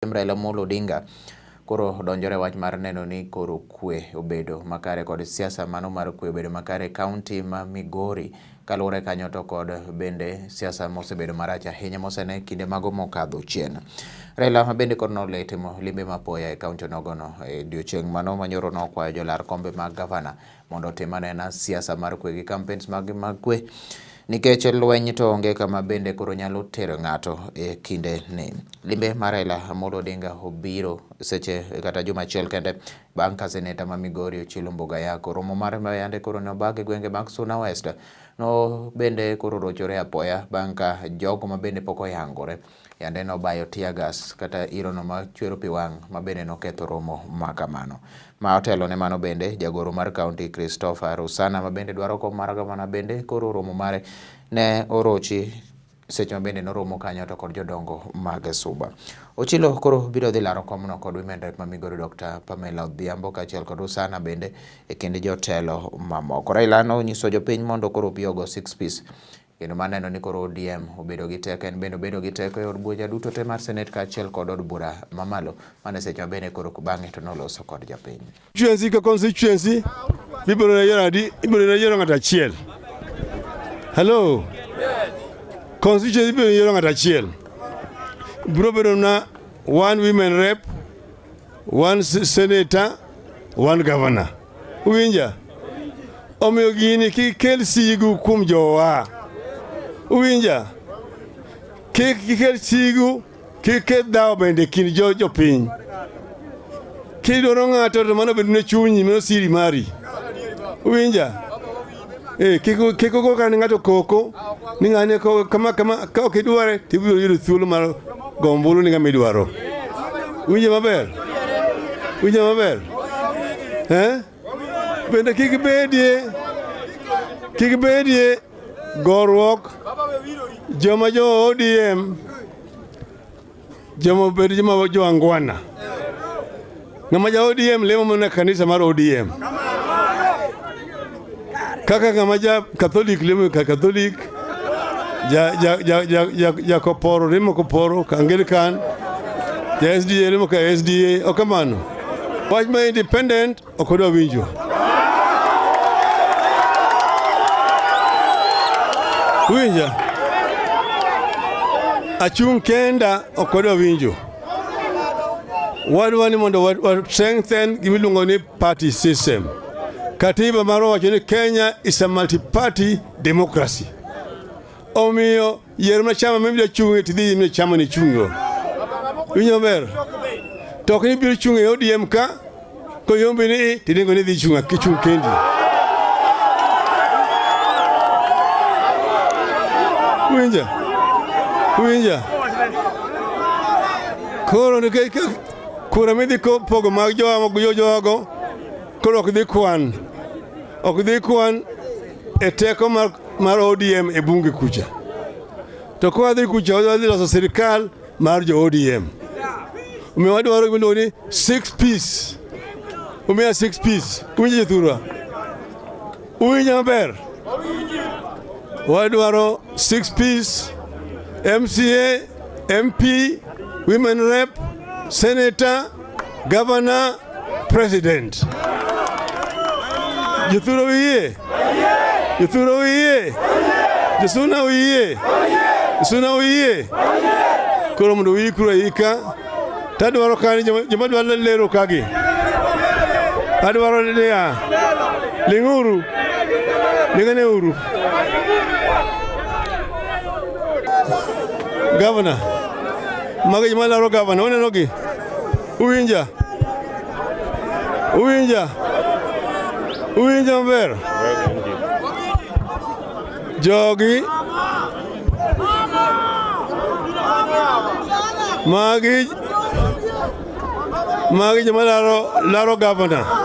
Raila Amolo Odinga koro donjore wach mar neno ni koro kwe obedo makare kod siasa mano mar kwe obedo makare e kaunti ma Migori. Kaluwore kanyo to kod bende siasa mosebedo marach ahinya mosene kinde mago mokadho chien. Raila ma bende koro nole timo limbe mapoya e kaunti onogono e odiochieng' mano manyoro nokwayo jolar kombe mag gavana mondo otim anena siasa mar kwe gi campaigns mag mag kwe nikech lweny to onge kama bende koro nyalo tero ng'ato e kinde ni. Limbe mar Raila Amolo Odinga obiro seche kata juma achiel kende bang' ka seneta ma Migori Ochilo Mboga Yako romo mare ma yande koro ne obag e gwenge mag Suna West no bende koro rochore apoya bang' ka jogo ma bende pok oyangore yande nobayo tear gas kata irono ma chwero pi wang' ma bende noketho romo ma kamano. Ma otelo ne mano bende, jagoro mar kaunti Christopher Rusana ma bende dwaro kom mar gavana bende koro romo mare ne orochi seche ma bende noromo kanyo to kod jodongo mag Suba. Ochilo koro biro dhi laro komno kod Women Rep ma Migori Dr. Pamela Odhiambo kaachiel kod Rusana bende e kind jotelo mamoko. Raila nonyiso jopiny mondo koro obi ogo six piece kendo mar neno ni koro ODM obedo gi teko, en bende obedo gi teko e od bucha duto te mar Senate kaachiel kod od bura mamalo. Mano e seche ma bende koro bang'e to noloso kod jopiny. Constituency ka constituency ibiro na yiero adi ibiro na yiero ng'ato achiel. Hello. Constituency ibiro yiero ng'ato achiel. Biro bedo na one women rep, one senator, one governor. Uwinja? Omiyo gini kik kel sigu kuom jowa. Uwinja? Kik kel sigu, kik ket dhawo bende e kind jo jopiny. Kidwaro ng'ato to mano bedne chunyi, mano siri mari. Uwinja? Eh, kik kik ogo ka ng'ato koko ni ng'ane ko kama kama ka ok idware to ibiro yudo thuolo mar go ombulu ni ng'ama idwaro. Winjo maber? Winjo maber? Eh? Bende kik bedie kik bedie goruok joma jo ODM joma obed joma jo angwana. Ng'ama ja ODM lemo mana e kanisa mar ODM. Kaka ng'ama ja Catholic lemo ka Catholic, ja ja ja ja ja, ja Koporo lemo Koporo, ka Anglican, ja SDA lemo ka SDA, ok kamano. Wach ma independent ok odwa winjo. Winja? Achung' kenda ok odwa winjo. Wadwa ni mondo wa strengthen gima iluongo ni party system. Katiba marwa wacho ni Kenya is a multi-party democracy. Omiyo yier ma chama mibiro chung'e to idhi nyime chama ni chung'o. Winjo maber? To ok ni ibiro chung' e ODM ka koyombi ni i to iringo ni idhi chung' kichung' kendi. Winja? Winja? Koro nikech kura midhi pogo mag jowago koro ok dhi kwan. Ok dhi kwan e teko mar mar ODM e bunge kucha. To kwa dhi kucha wadhi loso sirikal mar jo ODM. Omiyo wadwaro gima iluongo ni six piece. Umiya six piece. Uwinjo jothurwa? Uwinjo maber? Wadwaro six piece, MCA, MP, women rep, senator, governor, president. Jothuro uyie? Jothuro uyie? Josuna uyie? Josuna uyie? Koro mondo uikru aika. Tadwaro kani joma dwaro lero kagi. Adwaro niya, ling'uru, ling'ane uru. Governor, magi joma laro governor, uneno gi? Uwinja? Uwinja? Uwinja maber? Jogi magi magi joma laro laro gavana.